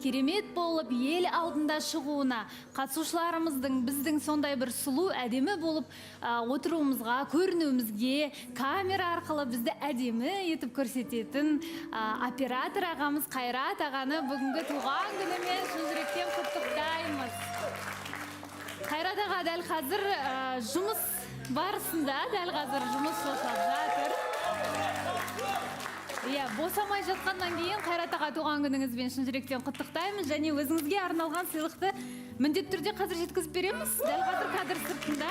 Керемет болып ел алдында шығуына, қатысушыларымыздың, біздің сондай бір сұлу, әдемі болып отыруымызға, көрінуімізге, камера арқылы бізді әдемі етіп көрсететін оператор ағамыз Қайрат ағаны бүгінгі туған күнімен шын жүректен құттықтаймыз. Қайрат аға дәл қазір жұмыс барысында, дәл қазір жұмыс жасап жатыр. Иә, босамай жатқаннан кейін, Қайрат аға, туған күніңізбен шын жүректен құттықтаймыз және өзіңізге арналған сыйлықты міндетті түрде қазір жеткізіп береміз. Дәл қазір кадр сыртында.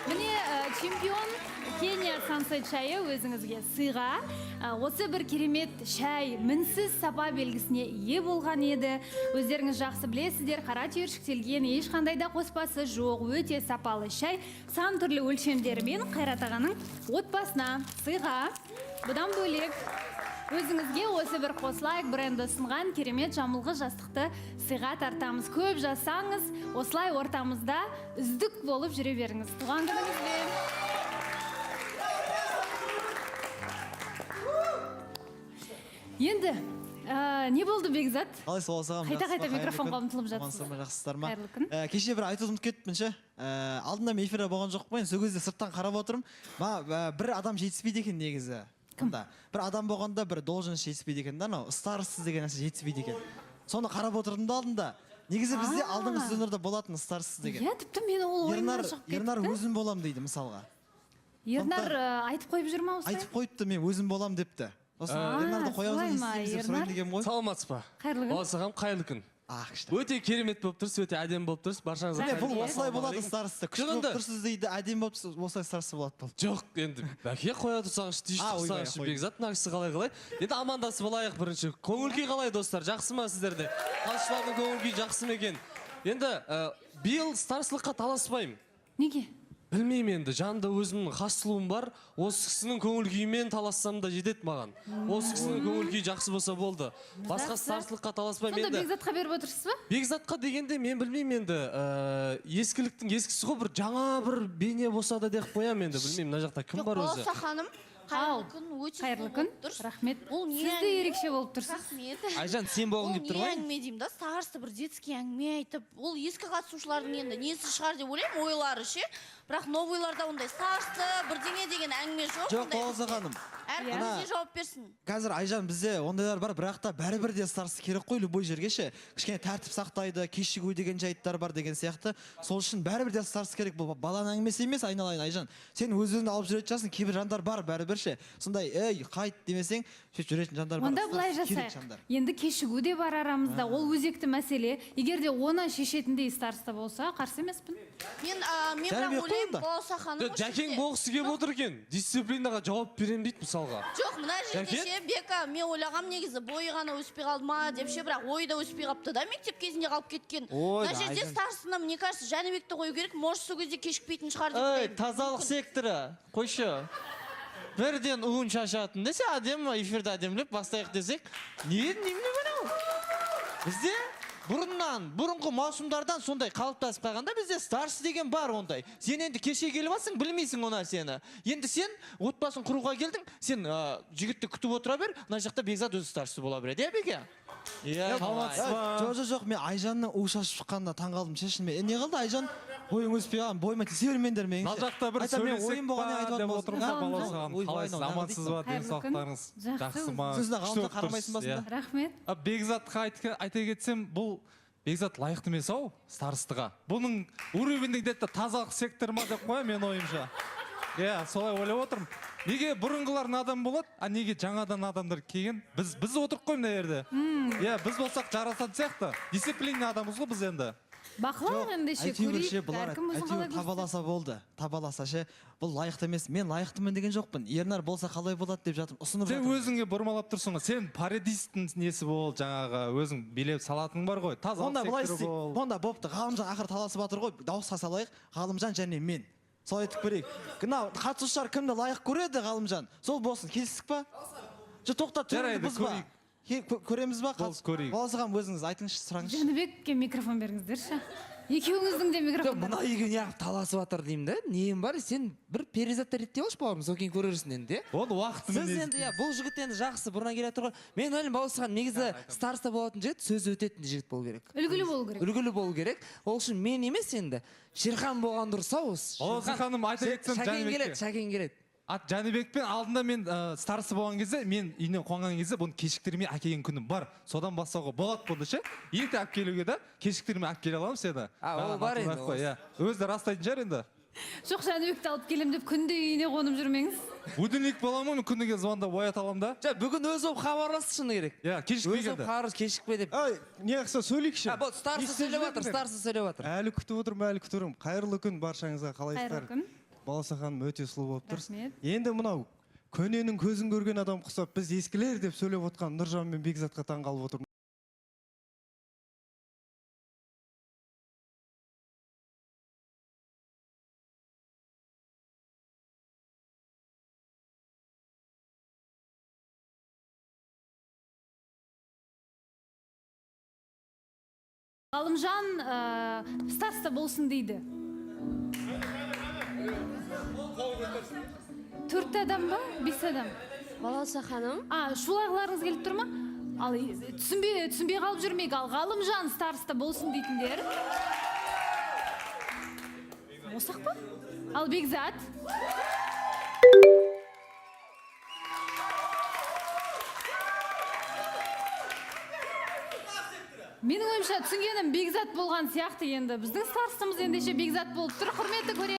Міне, Чемпион Кения Сансет шайы өзіңізге сыйға. Осы бір керемет шай мінсіз сапа белгісіне ие болған еді. Өздеріңіз жақсы білесіздер, қара түйіршіктелген, ешқандай да қоспасы жоқ, өте сапалы шай сан түрлі өлшемдерімен Қайрат ағаның отбасына сыйға. Бұдан бөлек, өзіңізге осы бір Қосылайық бренді ұсынған керемет жамылғы жастықты сыйға тартамыз. Көп жасаңыз, осылай ортамызда үздік болып жүре беріңіз. Туған күніңізбен! Енді не болды, Бекзат? Қалайсыз, Балауса ханым? Қайта Жақсы қайта ма? Қайырлы микрофонға күн. ұмтылып жатсыз. Амансыздар ма, жақсысыздар ма? Қайырлы күн. Кеше бір айтуды ұмытып кетіппін ше. Алдында мен эфирде болған жоқпын енді, сол кезде сырттан қарап отырмын. Ма, бір адам жетіспейді екен негізі. Мында бір адам болғанда, бір должность жетіспейді екен да, анау староста деген нәрсе жетіспейді екен. Соны қарап отырдым да алдында. Негізі бізде алдыңғы сезондарда болатын староста деген. Иә, тіпті мен ол ойымнан Ернар шығып Ернар кетті. Өзім болам дейді мысалға. Ернар айтып қойып жүр ма осылай? Айтып қойыпты, мен өзім болам депті. Сосын Ернарды қоямыз, Солай не ма, істейміз деп Ернар? сұрайын деген ғой. Саламатсыз ба? Қайырлы күн. Балауса ханым, қайырлы күн. А, күшті. Өте керемет болып тұрсыз, өте әдемі болып тұрсыз. Баршаңызға Міне, бұл қайырлы күн. осылай болады Ассалаумағалейкум. староста. Күшті Жоқ, болып енді- тұрсыз дейді, әдемі болып тұрсыз, осылай староста болады бұл. Жоқ, енді бәке, қоя тұрсаңызшы, тиіш А, ойбай, тұрсаңызшы, қой. Бекзат, мына кісі қалай қалай? Енді амандасып алайық бірінші. Көңіл күй қалай, достар? Жақсы ма сіздерде? Қатысушылардың көңіл күйі жақсы ма екен? Енді биыл старостылыққа таласпаймын. Неге? Білмеймін енді, жанында өзімнің хас сұлуым бар. Осы кісінің көңіл күйімен талассам да жетеді маған. Осы кісінің көңіл күйі жақсы болса болды. Басқа Жақсы. старостылыққа таласпаймын Сонда енді. Бекзатқа беріп отырсыз ба? Бекзатқа дегенде, мен білмеймін енді, ескіліктің ескісі ғой, бір жаңа бір бейне болса да деп қоямын енді. Білмеймін, мына жақта кім Жоқ, бар өзі. Балауса ханым, Ау. қайырлы күн, өте Қайырлы сұлу күн. болып тұрсыз. Рахмет. Бұл не Сіз де әңгіме? ерекше болып тұрсыз. Рахмет. Айжан, сен болғың Бұл келіп тұр не ғой. әңгіме деймін да, староста бір детский әңгіме айтып, ол ескі қатысушылардың енді несі шығар деп ойлаймын, ойлары ше. Бірақ новыйларда ондай староста бірдеңе деген әңгіме жоқ. Жоқ, Ондай Балауса бізде. ханым. Әркім Ана- өзіне жауап берсін. Қазір, Айжан, бізде ондайлар бар, бірақ та бәрібір де староста керек қой любой жерге ше. Кішкене тәртіп сақтайды, кешігу деген жайттар бар деген сияқты. Сол үшін бәрібір де староста керек. Бұл баланың әңгімесі емес, айналайын Айжан. Сен өз өзіңді алып жүретін шығарсың, кейбір жандар бар бәрібір ше. Сондай, ей, қайт демесең, сөйтіп жүретін жандар бар. Онда былай Староста керек жасайық. жандар. Енді кешігу де бар арамызда. Ол өзекті мәселе. Егер де оны шешетіндей староста болса, қарсы емеспін. Мен Жәнібек бірақ қой ойлаймын, онда. Балауса ханым, Жоқ, осы Жәкең жерде- болғысы келіп отыр екен. Дисциплинаға жауап беремін дейді мысалға. Жоқ, мына жерде Жәке? ше, Бека, мен ойлағам негізі, бойы ғана өспей қалды ма деп ше, бірақ ойы да өспей қалыпты да, мектеп кезінде қалып кеткен. Ой, Мына жерде Айжан. старостаны, мне кажется, Жәнібекті қою керек, может, сол кезде кешікпейтін шығар деп Ей, ойлаймын. тазалық секторы, қойшы. Бірден уын шашатын десе, әдемі эфирді әдемілеп бастайық десек, не немене мынау? Бізде бұрыннан, бұрынғы маусымдардан сондай қалыптасып қалғанда, бізде старший деген бар ондай. Сен енді кеше келіп алсың, білмейсің ол нәрсені. Енді сен отбасын құруға келдің, сен жігітті күтіп отыра бер, мына жақта Бекзат өзі старший бола береді, иә, Беке? Иә. Саламатсыз ба? Жоқ, жоқ, жоқ, мен Айжанның у шашып шыққанына таң қалдым ше, шынымен. Не қылды Айжан? Бойың өспей қалған, бойыма тиісе бермеңдер менің. Мына жақта бір Айтамын, мен сөйлесек ойым болғаннан па айтып деп жатырмын. отырмыз да, Балауса ханым, Ойбай, қалайсыз, мынау амансыз ба, Қайырлы күн. денсаулықтарыңыз Жақсы. жақсы ма? Сөзіне Күшті ғалымжан болып қарамайсың ба тұрсыз, иә. сонда? Рахмет. А, Бекзатқа айта кетсем, бұл Бекзат лайықты емес ау старостыға. Бұның уровеньді где-то тазалық секторы ма деп қоямын мен ойымша. Иә, солай ойлап отырмын. Неге бұрынғылар надан болады, а неге жаңадан адамдар келген? Біз отырық қой мына жерде. Иә, біз болсақ жарасатын сияқты. Дисциплина адамбыз ғой біз енді. Бақылайық ендеше, Әйтеуір ше, көрейік. бұлар Әркім өзін әйтеуір қалай көрсетеді. табаласа болды, табаласа ше. Бұл лайықты емес, мен лайықтымын деген жоқпын. Ернар болса қалай болады деп жатырмын, ұсынып Сен жатырмын. өзіңе бұрмалап тұрсың ғой. Сен пародисттің несі бол, жаңағы өзің билеп салатының бар ғой. Тазалық Онда былай секторы істейік. бол. Онда бопты, Ғалымжан ақыры таласып жатыр ғой, дауысқа салайық, Ғалымжан және мен. Солай айтып көрейік. Мынау қатысушылар кімді лайық көреді, Ғалымжан? Сол болсын, келістік па? Жоқ, тоқта, түріңді Жарайды, бұзба. көрейік. Көреміз ба? Болды, көрейік. Балауса ханым, өзіңіз айтыңызшы, сұраңызшы. Жәнібекке микрофон беріңіздерші. Екеуіңіздің де Жоқ, микрофондар. мына үйге неғып таласып жатыр деймін да. Нем бар, сен бір Перизатты реттеп алшы, бауырым, содан кейін көрерсің енді, иә. Оны уақытымен. Сіз енді, иә, бұл жігіт енді жақсы, бұрыннан келе жатыр ғой. Мен ойлаймын, Балауса ханым, негізі староста болатын жігіт сөзі өтетін жігіт болу керек. Үлгілі болу керек. Үлгілі болу керек. Ол үшін мен емес, енді Шерхан болған дұрыс ау осы. Балауса ханым, айта кетсем, Шәкен Жәнібекке. келеді, Шәкен келеді. Ат Жәнібекпен алдында мен староста болған кезде, мен үйінен қуанған кезде бұны кешіктірмей әкелген күнім бар. Содан бастауға болады бұны ше. Ерте алып келуге да, кешіктірмей алып келе аламын сені. А, ол Маған бар атын енді, ақ қой, иә. Өзі де растайтын шығар енді. Жоқ, Жәнібекті алып келемін деп күнде үйіне қонып жүрмеңіз. Будильник бола ма, мен күніге звондап оята аламын да. Жоқ, бүгін өзі болып хабарласты, шыны керек. Иә, кешікпей Өзі болып келді. хабарласты, кешікпе деп. Ай, не қылса сөйлейікші. А, болды, староста Не істеп сөйлеп жатыр, жүрдіңдер? староста сөйлеп жатыр. Әлі күтіп отырмын, әлі күтіп отырмын. Қайырлы күн баршаңызға, қалайсыздар? Қайырлы күн. Балауса ханым, өте сұлу болып тұрсыз. Рахмет. Енді мынау көненің көзін көрген адам құсап, біз ескілер деп сөйлеп отқан Нұржан мен Бекзатқа таң қалып отырмын. Ғалымжан староста болсын дейді. Төрт адам ба? Бес адам. Балауса ханым. А, шулағыларыңыз келіп тұр ма? Ал түсінбей қалып жүрмейік. Ал Ғалымжан староста болсын дейтіндер. Осақ па? Ал Бекзат? Менің ойымша, түсінгенім Бекзат болған сияқты енді. Біздің старостамыз ендеше Бекзат болып тұр. Құрметті көре